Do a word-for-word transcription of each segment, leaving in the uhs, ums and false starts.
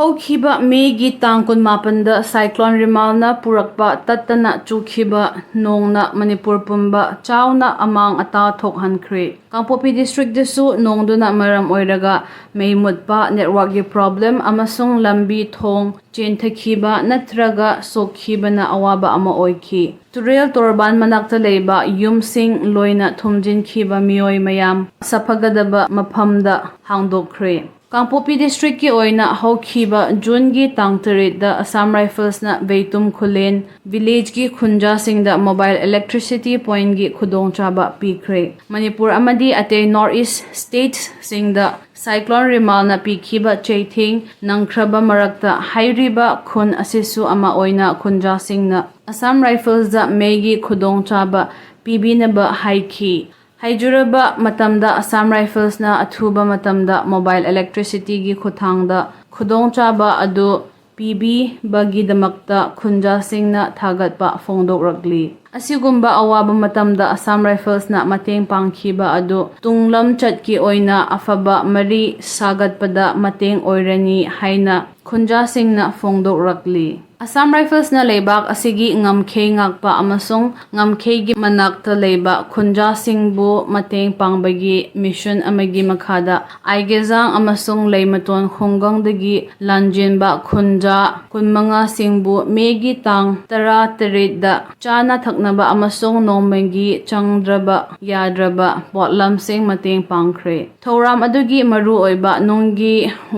ꯍꯧꯈꯤꯕ ꯃꯦꯒꯤ ꯇꯥꯡ ꯀꯨꯟꯃꯥꯄꯟꯗ ꯁꯥꯏꯀ꯭ꯂꯣꯟ ꯔꯤꯃꯥꯜꯅ ꯄꯨꯔꯛꯄ ꯇꯠꯇꯅ ꯆꯨꯈꯤꯕ ꯅꯣꯡꯅ ꯃꯅꯤꯄꯨꯔ ꯄꯨꯝꯕ ꯆꯥꯎꯅ ꯑꯃꯥꯡ ꯑꯇꯥ ꯊꯣꯛꯍꯟꯈ꯭ꯔꯦ꯫ ꯀꯥꯡꯄꯣꯛꯄꯤ ꯗꯤꯁꯇ꯭ꯔꯤꯛꯇꯁꯨ ꯅꯣꯡꯗꯨꯅ ꯃꯔꯝ ꯑꯣꯏꯔꯒ ꯃꯩ ꯃꯨꯠꯄ, ꯅꯦꯠꯋꯥꯔꯛꯀꯤ ꯄ꯭ꯔꯣꯕ꯭ꯂꯦꯝ ꯑꯃꯁꯨꯡ ꯂꯝꯕꯤ ꯊꯣꯡ ꯆꯦꯟꯊꯈꯤꯕ ꯅꯠꯇ꯭ꯔꯒ ꯁꯣꯛꯈꯤꯕꯅ ꯑꯋꯥꯕ ꯑꯃ ꯑꯣꯏꯈꯤ꯫ ꯇꯨꯔꯦꯜ ꯇꯣꯔꯕꯥꯟ ꯃꯅꯥꯛꯇ ꯂꯩꯕ ꯌꯨꯝꯁꯤꯡ ꯂꯣꯏꯅ ꯊꯨꯝꯖꯤꯟꯈꯤꯕ ꯃꯤꯑꯣꯏ ꯃꯌꯥꯝ ꯁꯥꯐꯒꯗꯕ ꯃꯐꯝꯗ ꯍꯥꯡꯗꯣꯛꯈ꯭ꯔꯦ꯫ ꯀꯥꯡꯄꯣꯛꯄꯤ ꯗꯤꯁꯇ꯭ꯔꯤꯛꯀꯤ ꯑꯣꯏꯅ ꯍꯧꯈꯤꯕ ꯖꯨꯟꯒꯤ ꯇꯥꯡ ꯇꯔꯦꯠꯇ ꯑꯁꯥꯝ ꯔꯥꯏꯐꯜꯁꯅ ꯕꯦꯇꯨꯝ ꯈꯨꯂꯦꯟ ꯚꯤꯂꯦꯖꯀꯤ ꯈꯨꯟꯖꯥꯁꯤꯡꯗ ꯃꯣꯕꯥꯏꯜ ꯏꯂꯦꯛꯇ꯭ꯔꯤꯁꯤꯇꯤ ꯄꯣꯏꯟꯒꯤ ꯈꯨꯗꯣꯡꯆꯥꯕ ꯄꯤꯈ꯭ꯔꯦ꯫ ꯃꯅꯤꯄꯨꯔ ꯑꯃꯗꯤ ꯑꯇꯩ ꯅꯣꯔꯠ ꯏꯁ ꯁ꯭ꯇꯦꯠꯁꯤꯡꯗ ꯁꯥꯏꯀ꯭ꯂꯣꯟ ꯔꯤꯃꯥꯜꯅ ꯄꯤꯈꯤꯕ ꯆꯩꯊꯦꯡ ꯅꯪꯈ꯭ꯔꯕ ꯃꯔꯛꯇ ꯍꯥꯏꯔꯤꯕ ꯈꯨꯟ ꯑꯁꯤꯁꯨ ꯑꯃ ꯑꯣꯏꯅ ꯈꯨꯟꯖꯥꯁꯤꯡꯅ ꯑꯁꯥꯝ ꯔꯥꯏꯐꯜꯁꯗ ꯃꯩꯒꯤ ꯈꯨꯗꯣꯡꯆꯥꯕ ꯄꯤꯕꯤꯅꯕ ꯍꯥꯏꯈꯤ꯫ ꯍꯥꯏꯖꯔꯕ ꯃꯇꯝꯗ ꯑꯁꯥꯝ ꯔꯥꯏꯐꯜꯁꯅ ꯑꯊꯨꯕ ꯃꯇꯝꯗ ꯃꯣꯕꯥꯏꯜ ꯏꯂꯦꯛꯇ꯭ꯔꯤꯁꯤꯇꯤꯒꯤ ꯈꯨꯠꯊꯥꯡꯗ ꯈꯨꯗꯣꯡꯆꯥꯕ ꯑꯗꯨ ꯄꯤꯕꯤꯕꯒꯤꯗꯃꯛꯇ ꯈꯨꯟꯖꯥꯁꯤꯡꯅ ꯊꯥꯒꯠꯄ ꯐꯣꯡꯗꯣꯛꯂꯛꯂꯤ꯫ ꯑꯁꯤꯒꯨꯝꯕ ꯑꯋꯥꯕ ꯃꯇꯝꯗ ꯑꯁꯥꯝ ꯔꯥꯏꯐꯜꯁꯅ ꯃꯇꯦꯡ ꯄꯥꯡꯈꯤꯕ ꯑꯗꯨ ꯇꯨꯡꯂꯝꯆꯠꯀꯤ ꯑꯣꯏꯅ ꯑꯐꯕ ꯃꯔꯤ ꯁꯥꯒꯠꯄꯗ ꯃꯇꯦꯡ ꯑꯣꯏꯔꯅꯤ ꯍꯥꯏꯅ ꯈꯨꯟꯖꯥꯁꯤꯡꯅ ꯐꯣꯡꯗꯣꯛꯂꯛꯂꯤ꯫ ꯑꯁꯥꯝ ꯔꯥꯏꯐꯜꯁꯅ ꯂꯩꯕꯥꯛ ꯑꯁꯤꯒꯤ ꯉꯝꯈꯩ ꯉꯥꯛꯄ ꯑꯃꯁꯨꯡ ꯉꯝꯈꯩꯒꯤ ꯃꯅꯥꯛꯇ ꯂꯩꯕ ꯈꯨꯟꯖꯥꯁꯤꯡꯕꯨ ꯃꯇꯦꯡ ꯄꯥꯡꯕꯒꯤ ꯃꯤꯁꯟ ꯑꯃꯒꯤ ꯃꯈꯥꯗ ꯑꯥꯏꯒꯦꯖꯥꯡ ꯑꯃꯁꯨꯡ ꯂꯩꯃꯇꯣꯟ ꯈꯨꯡꯒꯪꯗꯒꯤ ꯂꯥꯟꯖꯦꯟꯕ ꯈꯨꯟꯖꯥ ꯀꯨꯟꯃꯉꯥꯁꯤꯡꯕꯨ ꯃꯦꯒꯤ ꯇꯥꯡ ꯇꯔꯥꯇꯔꯦꯠꯇ ꯆꯥꯅ ꯊꯛꯅꯕ ꯑꯃꯁꯨꯡ ꯅꯣꯡꯃꯒꯤ ꯆꯪꯗ꯭ꯔꯕ ꯌꯥꯗ꯭ꯔꯕ ꯄꯣꯠꯂꯝꯁꯤꯡ ꯃꯇꯦꯡ ꯄꯥꯡꯈ꯭ꯔꯦ꯫ ꯊꯧꯔꯝ ꯑꯗꯨꯒꯤ ꯃꯔꯨꯑꯣꯏꯕ ꯅꯨꯡꯒꯤ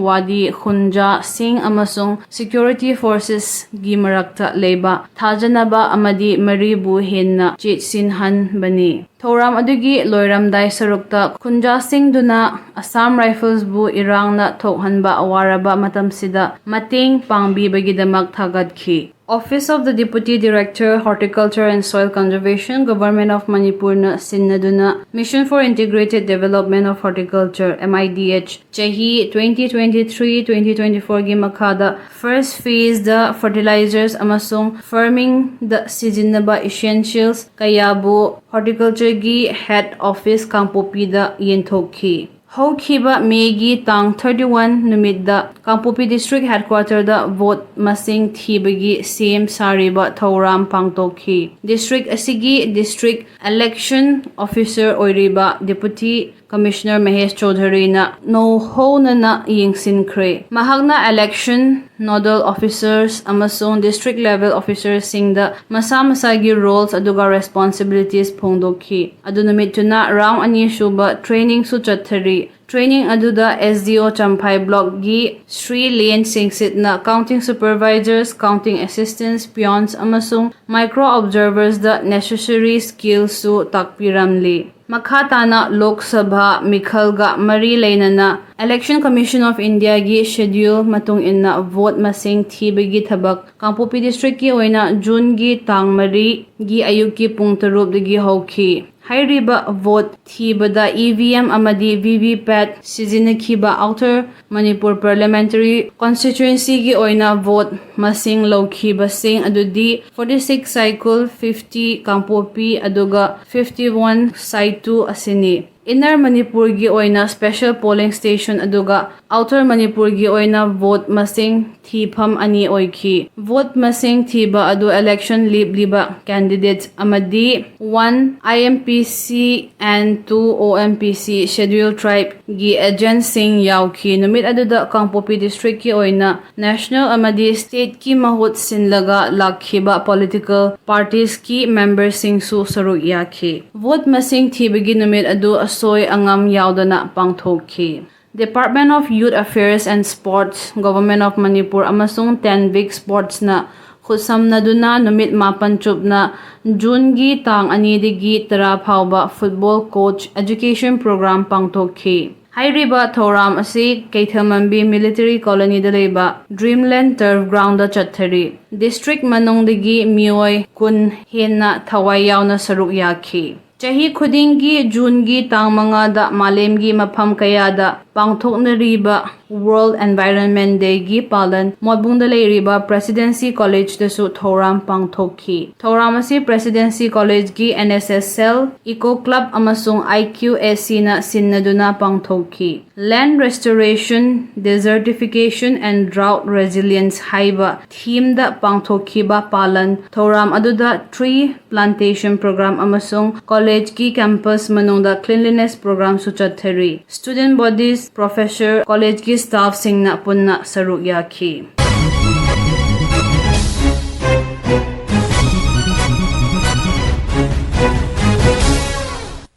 ꯋꯥꯗꯤ ꯈꯨꯟꯖꯥꯁꯤꯡ ꯑꯃꯁꯨꯡ ꯁꯦꯀ꯭ꯌꯨꯔꯤꯇꯤ ꯐꯣꯔꯁꯦꯁꯒꯤ ꯃꯔꯛꯇ ꯂꯩꯕ ꯊꯥꯖꯅꯕ ꯑꯃꯗꯤ ꯃꯔꯤꯕꯨ ꯍꯦꯟꯅ ꯆꯦꯠꯁꯤꯟꯍꯟꯕꯅꯤ꯫ ꯊꯧꯔꯝ ꯑꯗꯨꯒꯤ ꯂꯣꯏꯔꯝꯗꯥꯏ ꯁꯔꯨꯛꯇ ꯈꯨꯟꯖꯥꯁꯤꯡꯗꯨꯅ ꯑꯁꯥꯝ ꯔꯥꯏꯐꯜꯁꯕꯨ ꯏꯔꯥꯡꯅ ꯊꯣꯛꯍꯟꯕ ꯋꯥꯔꯕ ꯃꯇꯝꯁꯤꯗ ꯃꯇꯦꯡ ꯄꯥꯡꯕꯤꯕꯒꯤꯗꯃꯛ ꯊꯥꯒꯠꯈꯤ꯫ Office of the Deputy Director, Horticulture and Soil Conservation, Government of ꯃꯅꯤꯄꯨꯔꯅ ꯁꯤꯟꯅꯗꯨꯅ Mission for Integrated Development of Horticulture, M I D H, ꯆꯍꯤ twenty twenty-three twenty twenty-fourꯒꯤ ꯃꯈꯥꯗ first phaseꯗ fertilizers ꯑꯃꯁꯨꯡ farmingꯗ ꯁꯤꯖꯤꯟꯅꯕ essentials ꯀꯌꯥꯕꯨ horticultureꯒꯤ head office ꯀꯥꯡꯄꯣꯛꯄꯤꯗ ꯌꯦꯟꯊꯣꯛꯈꯤ꯫ ꯍꯧꯈꯤꯕ ꯃꯦꯒꯤ ꯇꯥꯡ thirty one ꯅꯨꯃꯤꯠꯇ ꯀꯥꯡꯄꯣꯛꯄꯤ district headquarterꯗ vote ꯃꯁꯤꯡ ꯊꯤꯕꯒꯤ ꯁꯦꯝ ꯁꯥꯔꯤꯕ ꯊꯧꯔꯥꯡ ꯄꯥꯡꯊꯣꯛꯈꯤ꯫ District ꯑꯁꯤꯒꯤ district election officer ꯑꯣꯏꯔꯤꯕ Deputy Commissioner ꯃꯍꯦꯁ ꯆꯧꯙꯨꯔꯤꯅ ꯅꯧꯍꯧꯅꯅ ꯌꯦꯡꯁꯤꯟꯈ꯭ꯔꯦ꯫ ꯃꯍꯥꯛꯅ election nodal officers ꯑꯃꯁꯨꯡ district level officersꯁꯤꯡꯗ ꯃꯁꯥ ꯃꯁꯥꯒꯤ roles ꯑꯗꯨꯒ responsibilities ꯐꯣꯡꯗꯣꯛꯈꯤ꯫ ꯑꯗꯨ ꯅꯨꯃꯤꯠꯇꯨꯅ round ꯑꯅꯤꯁꯨꯕ trainingꯁꯨ ꯆꯠꯊꯔꯤ꯫ Training ꯑꯗꯨꯗ S D O Champhai blockꯀꯤ Shri ꯂꯦꯟ ꯁꯤꯡꯁꯤꯠꯅ counting supervisors, counting assistants, peons ꯑꯃꯁꯨꯡ micro observersꯗ necessary skillsꯁꯨ ꯇꯥꯛꯄꯤꯔꯝꯂꯤ꯫ ꯃꯈꯥ ꯇꯥꯅ ꯂꯣꯛ ꯁꯚꯥ ꯃꯤꯈꯜꯒ ꯃꯔꯤ ꯂꯩꯅꯅ Election Commission of Indiaꯒꯤ schedule ꯃꯇꯨꯡ ꯏꯟꯅ vote ꯃꯁꯤꯡ ꯊꯤꯕꯒꯤ ꯊꯕꯛ ꯀꯥꯡꯄꯣꯛꯄꯤ districtꯀꯤ ꯑꯣꯏꯅ Juneꯒꯤ ꯇꯥꯡ ꯃꯔꯤꯒꯤ ꯑꯌꯨꯛꯀꯤ ꯄꯨꯡ ꯇꯔꯨꯛꯇꯒꯤ ꯍꯧꯈꯤ꯫ ꯍꯥꯏꯔꯤꯕ vote ꯊꯤꯕꯗ E V M ꯑꯃꯗꯤ V V pat ꯁꯤꯖꯤꯟꯅꯈꯤꯕ꯫ Outer Manipur Parliamentary Constituencyꯒꯤ ꯑꯣꯏꯅ vote ꯃꯁꯤꯡ ꯂꯧꯈꯤꯕꯁꯤꯡ ꯑꯗꯨꯗꯤ forty six ꯁꯥꯏꯀꯨꯜ, fifty ꯀꯥꯡꯄꯣꯛꯄꯤ, ꯑꯗꯨꯒ fifty one ꯁꯥꯏꯇꯨ ꯑꯁꯤꯅꯤ꯫ Inner ꯃꯅꯤꯄꯨꯔꯒꯤ ꯑꯣꯏꯅ special polling station ꯑꯗꯨꯒ Outer ꯃꯅꯤꯄꯨꯔꯒꯤ ꯑꯣꯏꯅ vote ꯃꯁꯤꯡ ꯊꯤꯐꯝ ꯑꯅꯤ ꯑꯣꯏꯈꯤ꯫ Vote ꯃꯁꯤꯡ ꯊꯤꯕ ꯑꯗꯨ election ꯂꯦꯞꯂꯤꯕ candidates ꯑꯃꯗꯤ one I M P C and two O M P C schedule tribeꯒꯤ agentꯁꯤꯡ ꯌꯥꯎꯈꯤ꯫ ꯅꯨꯃꯤꯠ ꯑꯗꯨꯗ ꯀꯥꯡꯄꯣꯛꯄꯤ districtꯀꯤ ꯑꯣꯏꯅ national ꯑꯃꯗꯤ stateꯀꯤ ꯃꯍꯨꯠ ꯁꯤꯜꯂꯒ ꯂꯥꯛꯈꯤꯕ political partiesꯀꯤ memberꯁꯤꯡꯁꯨ ꯁꯔꯨꯛ ꯌꯥꯈꯤ꯫ Vote ꯃꯁꯤꯡ ꯊꯤꯕꯒꯤ ꯅꯨꯃꯤꯠ ꯑꯗꯨ ꯑꯁꯣꯏ ꯑꯉꯥꯝ ꯌꯥꯎꯗꯅ ꯄꯥꯡꯊꯣꯛꯈꯤ꯫ Department of Youth Affairs and Sports, Government of Manipur ꯑꯃꯁꯨꯡ Tenvic Sportsꯅ ꯈꯨꯠꯁꯝꯅꯗꯨꯅ ꯅꯨꯃꯤꯠ ꯃꯥꯄꯟ ꯆꯨꯞꯅ Juneꯒꯤ ꯇꯥꯡ ꯑꯅꯤꯗꯒꯤ ꯇꯔꯥ ꯐꯥꯎꯕ football coach education program ꯄꯥꯡꯊꯣꯛꯈꯤ꯫ ꯍꯥꯏꯔꯤꯕ ꯊꯧꯔꯝ ꯑꯁꯤ ꯀꯩꯊꯦꯜꯃꯟꯕꯤ Military Colonyꯗ ꯂꯩꯕ Dreamland Turf Groundꯗ ꯆꯠꯊꯔꯤ꯫ District ꯃꯅꯨꯡꯗꯒꯤ ꯃꯤꯑꯣꯏ ꯀꯨꯟ ꯍꯦꯟꯅ ꯊꯋꯥꯏ ꯌꯥꯎꯅ ꯁꯔꯨꯛ ꯌꯥꯈꯤ꯫ ꯆꯍꯤ ꯈꯨꯗꯤꯡꯒꯤ Juneꯒꯤ ꯇꯥꯡ ꯃꯉꯥꯗ ꯃꯥꯂꯦꯝꯒꯤ ꯃꯐꯝ ꯀꯌꯥꯗ ꯄꯥꯡꯊꯣꯛꯅꯔꯤꯕ World Environment Dayꯒꯤ ꯄꯥꯂꯟ ꯃꯣꯠꯕꯨꯡꯗ ꯂꯩꯔꯤꯕ Presidency Collegeꯗꯁꯨ ꯊꯧꯔꯝ ꯄꯥꯡꯊꯣꯛꯈꯤ꯫ ꯊꯧꯔꯝ ꯑꯁꯤ Presidency Collegeꯒꯤ N S S Cell, Eco Club ꯑꯃꯁꯨꯡ I Q A Cꯅ ꯁꯤꯟꯅꯗꯨꯅ ꯄꯥꯡꯊꯣꯛꯈꯤ꯫ Land Restoration, Desertification and Drought Resilience ꯍꯥꯏꯕ themeꯗ ꯄꯥꯡꯊꯣꯛꯈꯤꯕ ꯄꯥꯂꯟ ꯊꯧꯔꯝ ꯑꯗꯨꯗ tree plantation program ꯑꯃꯁꯨꯡ collegeꯒꯤ campus ꯃꯅꯨꯡꯗ cleanliness programꯁꯨ ꯆꯠꯊꯔꯤ꯫ Student bodies, professor, collegeꯒꯤ staffꯁꯤꯡꯅ ꯄꯨꯟꯅ ꯁꯔꯨꯛ ꯌꯥꯈꯤ꯫